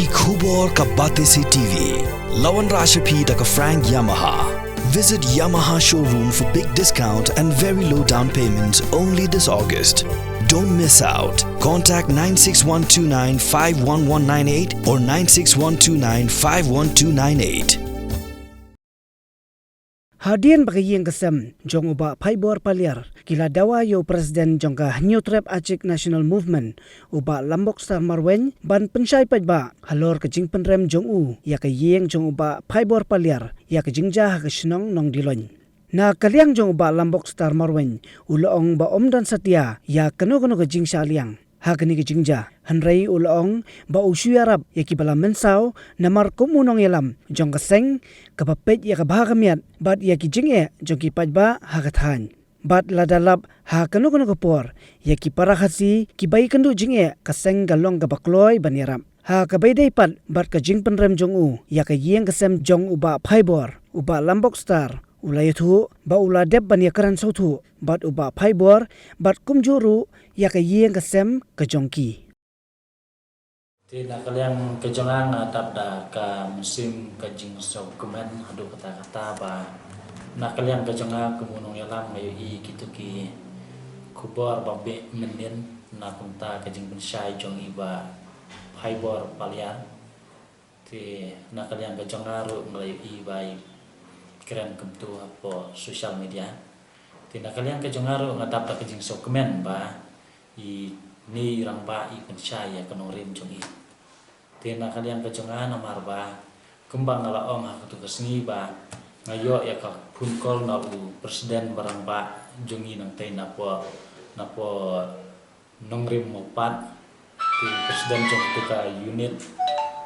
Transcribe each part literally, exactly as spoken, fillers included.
Ki khubor ka Batesi T V. La wanrah sha phi da ka Frank Yamaha. Visit Yamaha showroom for big discount and very low down payments only this August. Don't miss out. Contact nine six one two nine five one one nine eight or nine six one two nine five one two nine eight. Hadien ba ka ïing ka sem jong u Bah Phaibor Paliar ki la dawa ïa u President jong ka Hynñiewtrep Achik National Movement, u Bah Lambok Star Marwein, ban pynshai paidbah halor ka jingpynrem jong u ïa ka ïing jong u Bah Phaibor Paliar ïa ka jingjia ha ka shnong Nongdiloin. Na ka liang jong u Bah Lambok Star Marwein, u la ong ba um don satia ïa kano kano ka jingshah liang ha kane ka jingjia. Hynrei u la ong ba u shu ïarap ïa kiba la mynsaw, namar kum u nongïalam jong ka seng, kaba peit ïa ka bha ka miat bad ïa ki jingeh jong ki paidbah ha ka thaiñ. Bad lada lap ha kano kano ka por ïa ki para Khasi kiba ïakynduh jingeh, ka seng ka long kaba kloi ban ïarap. Ha kaba ïadei pat bad ka jingpynrem jong u ïa ka ïing ka sem jong u Bah Phaibor, u Bah Lambok Star u la ïathuh ba u la dep ban ïakren sngewthuh bad u Bah Phaibor, bad kumjuh ruh ïa ka ïing ka sem ka jong ki. Te na ka liang ka jong nga, nga dap da ka mynsiem ka jingsngewkmen haduh katta katta ba na ka liang ka jong nga kum u nongïalam nga ïohi kito ki khubor ba beh mynnin na kumta ka jingpynshai jong i Bah Phaibor Paliar. Te na ka liang ka jong nga ruh nga la ïohi ba i kren kumto hapoh social media. Te na ka liang ka jong nga ruh nga dap da ka jingsngewkmen ba ine i rangbah i pynshai ïa ka nongrim jong i. Te na ka liang ka jong nga, namar ba kumba nga la ong ha kato ka sngi ba nga ïoh ïa ka phone call na u president ba rangbah jong i nangtei napoh, napoh Nongrim Mawpat, te president jong kato ka unit.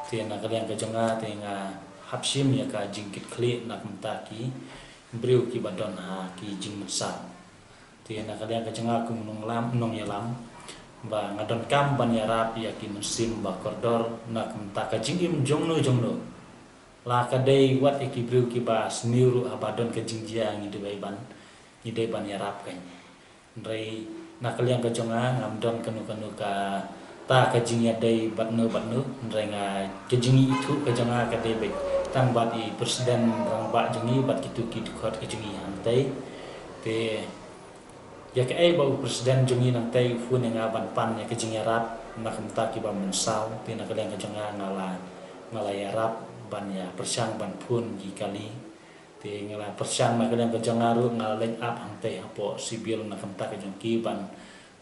Te na ka liang ka jong nga te nga hap shim ïa ka jingkitkhlieh na kumta ki briew kiba don ha ki jingmynsaw. Te na ka liang ka jong nga kum u nonglam, nongïalam ba nga donkam ban ïarap ïa ki mynsiem ba kordor na kumta ka jingim jongno jongno. La ka dei wat ïa ki briew kiba sniew ruh haba don ka jingjia ngi dei ban, ngi dei ban ïarap kein. Hynrei na ka liang ka jong nga ngam don kano kano kata ka jingïadei bad no bad no. Hynrei nga, ka jingithuh ka jong nga ka dei beit tang bad i president rangbah jong i bad kito ki dkhot ka jong i hangtei. Te ïa kaei ba u president jong i nangtei u phone ïa nga ban pan ïa ka jingïarap na kumta kiba mynsaw, te na ka liang ka jong nga nga la, nga la ïarap ban ïa pyrshang ban phone ki kali. Te nga la pyrshang na ka liang ka jong nga ruh nga la leit ap hangtei hapoh civil na kumta ka jong ki ban,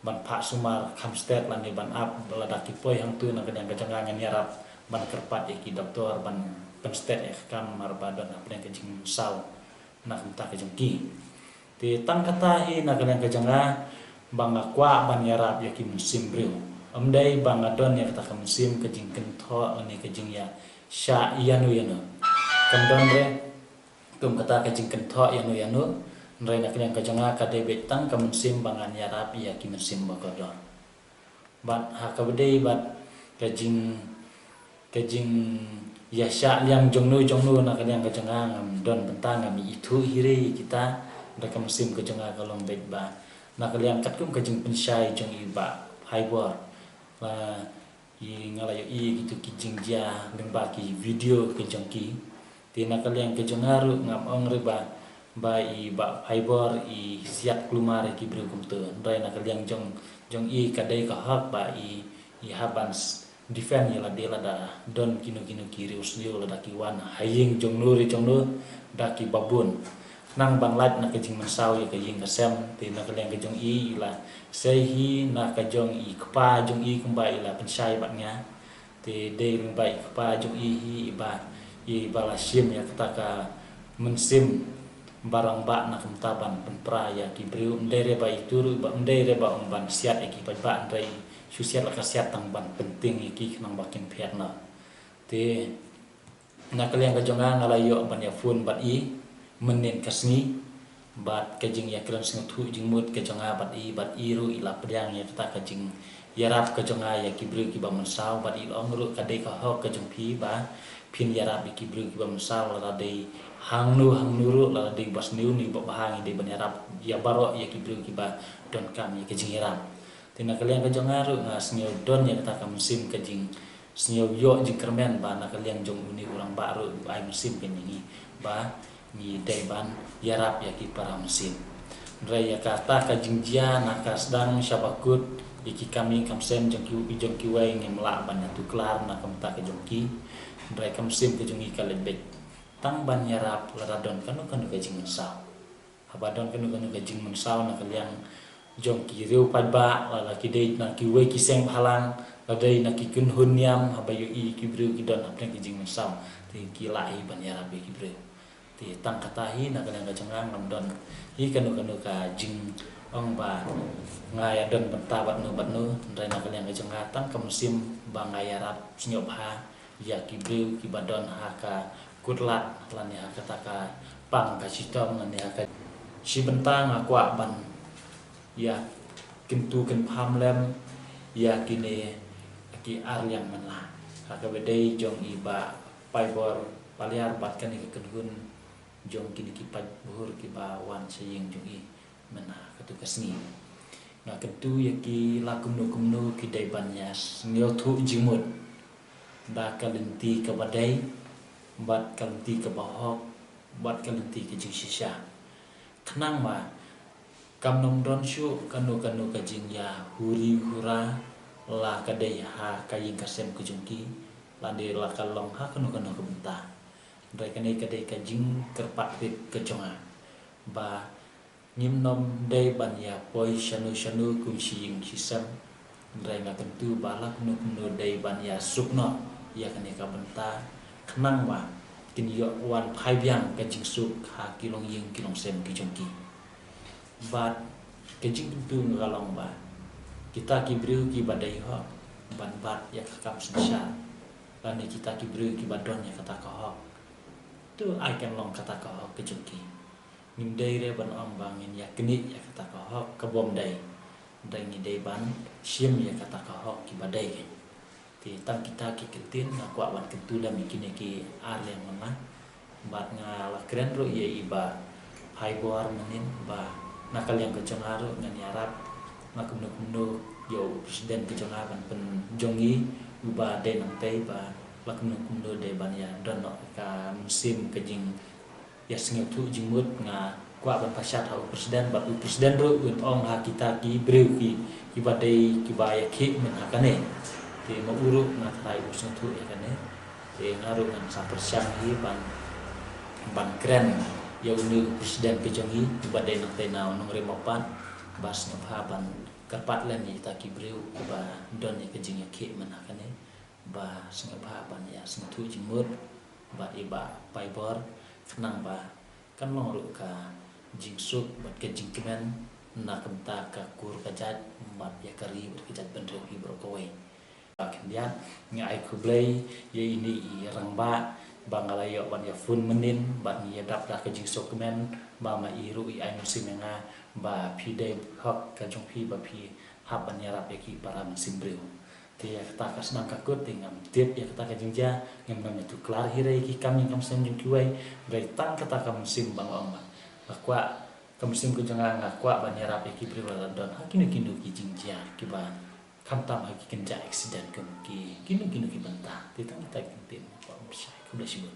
ban phah sumar kham stet lane ban ap, lada ki poi hangto na ka liang ka jong nga ngan ïarap ban kyrpad ïa ki doktor ban pynstet ïa ka kam namar ba don hapdeng ka jingmynsaw na kumta ka jong ki. Te tang kata hi na ka liang ka jong nga ba nga kwah ban ïarap ïa ki mynsiem briew. Ym dei ba nga don ïa kata ka mynsiem ka jingkynthoh lane ka jingïashah ïano ïano. Kam don re kum kata ka jingkynthoh ïano ïano. Hynrei na ka liang ka jong nga ka dei beit tang ka mynsiem ba ngan ïarap ïa ki mynsiem ba kordor. Bad ha kaba dei bad ka jing, ka jingïashah liang jongno jongno na ka liang ka jong nga ngam don bynta, ngam ithuh hi re ïa kita. Da ka mynsiem ka jong nga ka long beit ba na ka liang katkum ka jingpynshai jong i Bah Phaibor, la i, nga la ïohi kito ki jingjia lyngba ki video ka jong ki. Te na ka liang ka jong nga ruh ngam ong re ba, ba i Bah Phaibor i siat kulmar ïa ki briew kumto. Hynrei na ka liang jong, jong i ka dei ka hok ba i, i hap ban s-, defend ïa lade lada don kino kino ki riewsniew lada ki wan ha ïing jongno re jongno da kiba bun. Khnang ban lait na ka jingmynsaw ïa ka ïing ka sem, te na ka liang ka jong i i la sei hi na ka jong i kpa jong i kumba i la pynshai bad nga. Te dei lyngba i kpa jong i hi iba, iba la shim ïa kata ka mynsiem ba rangbah na kumta ban pynpra ïa ki briew, ym dei re ba i tur, ba ym dei re ba ong ban siat ïa ki paidbah, hynrei shu siat la ka siat tang ban pyntieng ïa ki khnang ba kin phet noh. Te na ka liang ka jong nga nga la ïoh ban ïa phone bad i mynnin ka sngi. Bad ka jingïakren sngewthuh jingmut ka jong nga bad i, bad i ruh i la pdiang ïa kata ka jingïarap ka jong nga ïa ki briew kiba mynsaw, bad i la ong ruh ka dei ka hok ka jong phi ba phin ïarap ïa ki briew kiba mynsaw, lada dei hangno hangno ruh, lada dei ba sniew ne ba bha, ngi dei ban ïarap ïa baroh ïa ki briew kiba donkam ïa ka jingïarap. Te na ka liang ka jong nga ruh nga sngew don ïa kata ka mynsiem ka jing Sngewyoh jingkyrmen ba na ka liang jong une u rangbah ruh u ai mynsiem kane ngi ba ngi dei ban ïarap ïa ki para mynsiem. Hynrei ïa kata ka jingjia na ka sdang sha ba kut ïa ki kam ïing kam sem jong ki, jong kiwei ngim lah ban ïatuklar na ka bynta ka jong ki. Hynrei ka mynsiem ka jong ngi ka leit beit tang ban ïarap lada don kano kano ka jingmynsaw. Haba don kano kano ka jingmynsaw na ka liang jong ki riew paidbah, lada ki dei na kiwei ki seng bhalang, lada dei na ki kynhun niam, haba ïohi ki briew ki don hapdeng ki jingmynsaw, te ki lah hi ban ïarap ïa ki briew. Te tang kata hi na ka liang ka jong nga ngam don hi kano kano ka jingong ba nga ïa don bynta bad no bad no, hynrei na ka liang ka jong nga tang ka mynsiem ba nga ïarap sngewbha ïa ki briew kiba don ha ka kut lad lane ha kata ka pang ka shitom lane ha ka shi bynta nga kwah ban ïa kyntu kynpham lem ïa kine ki ar liang mynla ha kaba dei jong i Bah Paibor Paliar bad kane ka kynhun jong kine ki paidbah kiba wan sha ïing jong i mynha katu ka sngi. Nga kyntu ïa ki la kumno kumno ki dei ban ïa sngewthuh jingmut da ka lynti kaba dei bad ka lynti kaba hok bad ka lynti ka jingshisha. Khnang ba kam nang don shuh kano kano ka jingïa huri hura la ka dei ha ka ïing ka sem ka jong ki lane la ka long ha kano kano ka bynta. Hynrei kane ka dei ka jingkyrpad rit ka jong nga ba ngim nym dei ban ïa poi shano shano kum shi ïing shi sem. Hynrei nga kyntu ba la kumno kumno dei ban ïa suk noh ïa kane ka bynta khnang ba kin ïoh wan phai biang ka jingsuk ha ki longïing ki longsem ki jong ki. Bad ka jingkyntu nga ka long ba kita ki briew kiba dei hok ban bat ïa ka kam synshar lane kita ki briew kiba don ïa kata ka hok, to ai kan long kata ka hok ka jong ki. Ngim dei re ban ong ba ngin ïa knieh ïa kata ka hok ka bym dei. Dei ngi dei ban shim ïa kata ka hok kiba dei kein. Te tang kita ki ktien nga kwah ban kyntu lem ïa kine ki ar liang mynla. Bad nga la kren ruh ïa i Bah Phaibor mynnin ba na ka liang ka jong nga ruh ngan ïarap na kumno kumno ïa u president ka jong nga ban pynjong i uba dei nangtei ba la kumno kumno dei ban ïa don noh ka mynsiem ka jing ïa sngewthuh jingmut. Nga kwah ban pashat ha u president bad u president ruh un ong ha kita ki briew ki kiba dei kiba ïa khih mynha kane. Te ma u ruh nga trai u sngewthuh ïa kane. Te nga ruh ngan sa pyrshang hi ban ban kren ïa une u president ka jong i uba dei nangtei na u nongrim u pat ba sngewbha ban kyrpad lem ïa kita ki briew kiba don ïa ka jingïakhih mynha kane. Ba sngewbha ban ïa sngewthuh jingmut bad i Bah Paibor khnang ba kan long ruh ka jingsuk bad ka jingkmen na ka bynta ka kur ka jait bad ïa ka ri bad ka jaitbynriew hi baroh kawei. Ba khyndiat nga ai khublei ïa ine i rangbah ba nga la ïoh ban ïa phone mynnin bad ngi ïa dap da ka jingsuk kmen ba ma i ruh i ai mynsiem ïa nga ba phi dei hok ka jong phi ba phi hap ban ïarap ïa ki para mynsiem briew. Te ïa kata ka sdang ka kut te ngam tip ïa kata ka jingjia, ngam nang ïa tuklar hi re ïa ki kam ïing kam sem jong kiwei, hynrei tang kata ka mynsiem ba nga ong ba nga kwah, ka mynsiem ka jong nga nga kwah ban ïarap ïa ki briew lada don ha kino kino ki jingjia kiba khamtam ha ki kynja accident kum ki kino kino ki bynta. Te tang kata ka ktien, khublei shibun.